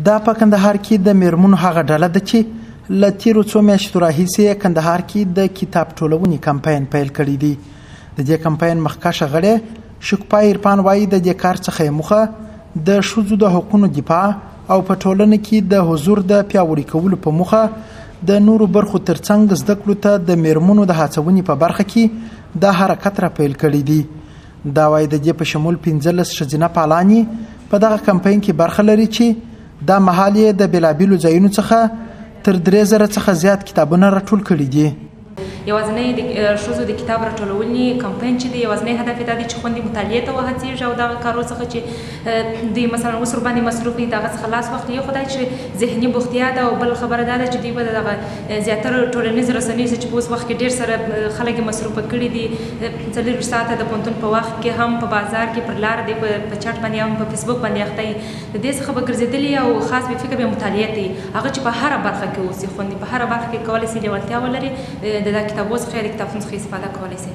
دا په کندهار کې د میرمنو هغه ډله ده چې له تیرو څو میاشتو راهیسې یې کندهار کې د کتاب ټولونې کمپاین پیل کړی دی. د دې کمپاین مخکښه غړې شکوفا عرفان وایي، د دې کار څخه یې موخه د ښځو د حقونو دفاع او په ټولنه کې د حضور د پیاوړي کولو په موخه د نورو برخو ترڅنګ زده کړو ته د میرمنو د هڅونې په برخه کې دا حرکت را پیل کړی دی. دا وایي د دې په شمول 15 ښځینه فعالانې په دغه کمپاین کې برخه لري چې دا مهال یې د بېلابېلو ځایونو څخه تر 3000 څخه زیات کتابونه راټول کړي دي. یوازنی د ښځو د کتاب راټولونې کمپاین چې دی، یوازنی هدف یې دا دی چې خوندې مطالعې ته وهڅېږي او دغه کارو څخه چې دوی مثلا اوس ورباندې مصروف دي دغه څخه لاس واخلي. یو خو دا چې ذهني بوختیا ده، او بل خبره دا ده چې دوی به دغه زیاتره ټولنیزې رسنیو چې په اوس وخت کې ډېر سره خلک یې مصروفه کړي دي، 24 ساعته د پوهنتون په وخت کې هم په بازار کې پر لاره دی په چټ باندې هم په فیسبوک باندې اخته وي، د دې څخه به ګرځېدلي او خاص به فکر به مطالعه ته وي، هغه چې په هره برخه کې اوسي خوندې په هره برخه کې کولی شي لېوالتیا ولري، د دا کتابو څخه یا د کتابتون څخه استفاده کولی شي.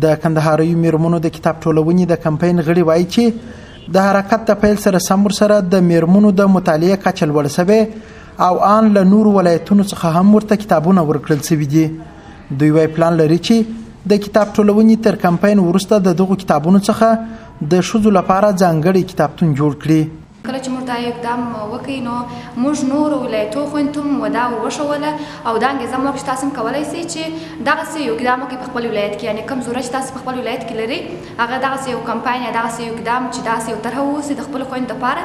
د کندهاریو میرمنو د کتاب ټولونې د کمپاین غړي وایي چې د حرکت د پیل سره سم ورسره د میرمنو د مطالعې کچه لوړه شوې او آن له نورو ولایتونو څخه هم ورته کتابونه ورکړل شوي دي. دوی وایي پلان لري چې د کتاب ټولونې تر کمپاین وروسته د دغو کتابونو څخه د ښځو لپاره ځانګړی کتابتون جوړ کړي. کله چې موږ دا اقدام وکړ نو موږ نورو ولایتو خویندو ته هم دا وښوله او دا انګېزه مو ورکړه چې تاسو هم کولی شئ چې دغسې یو اقدام وکړئ په خپل ولایت کې، یعنې کوم ضرورت چې تاسو په خپل ولایت کې لرئ هغه دغسې یو کمپاین یا دغسې یو اقدام چې داسې یو طرحه واوسي د خپلو خویندو دپاره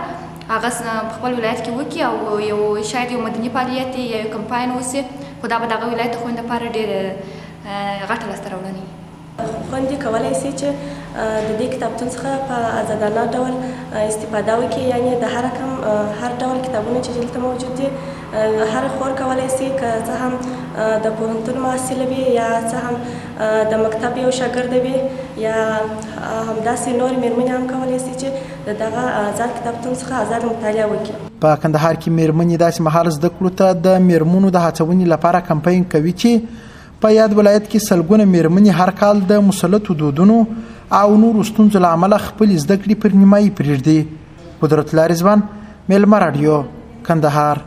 هغه په خپل ولایت کې وکړي او یو شاید یو مدني فعالیت یا یو کمپاین اوسي، خو دا به د هغه ولایت د خویندو دپاره ډېره غټه لاسته راوړنه وي. خوندې کولی شي چې د دې کتابتون څخه په ازادانه ډول استفاده وکړي، یعنې د هر ډول کتابونه چې دلته موجود دي هر خور کولی شي، که څه هم د پوهنتون محصله وي یا څه هم د مکتب یو شاګرده وي یا همداسې نورې مېرمنې هم کولی شي چې د دغه ازاد کتابتون څخه ازاد مطالعه وکړي. په کندهار کې مېرمنې داسې مهال زده کړو ته د مېرمنو د هڅونې لپاره کمپاین کوي چې په یاد ولایت کې سلګونه میرمنې هر کال د مسلطو دودونو او نورو ستونزو له امله خپلې زده کړې پر نیمایي پرېږدي. قدرت الله رضوان، میلمه راډیو، کندهار.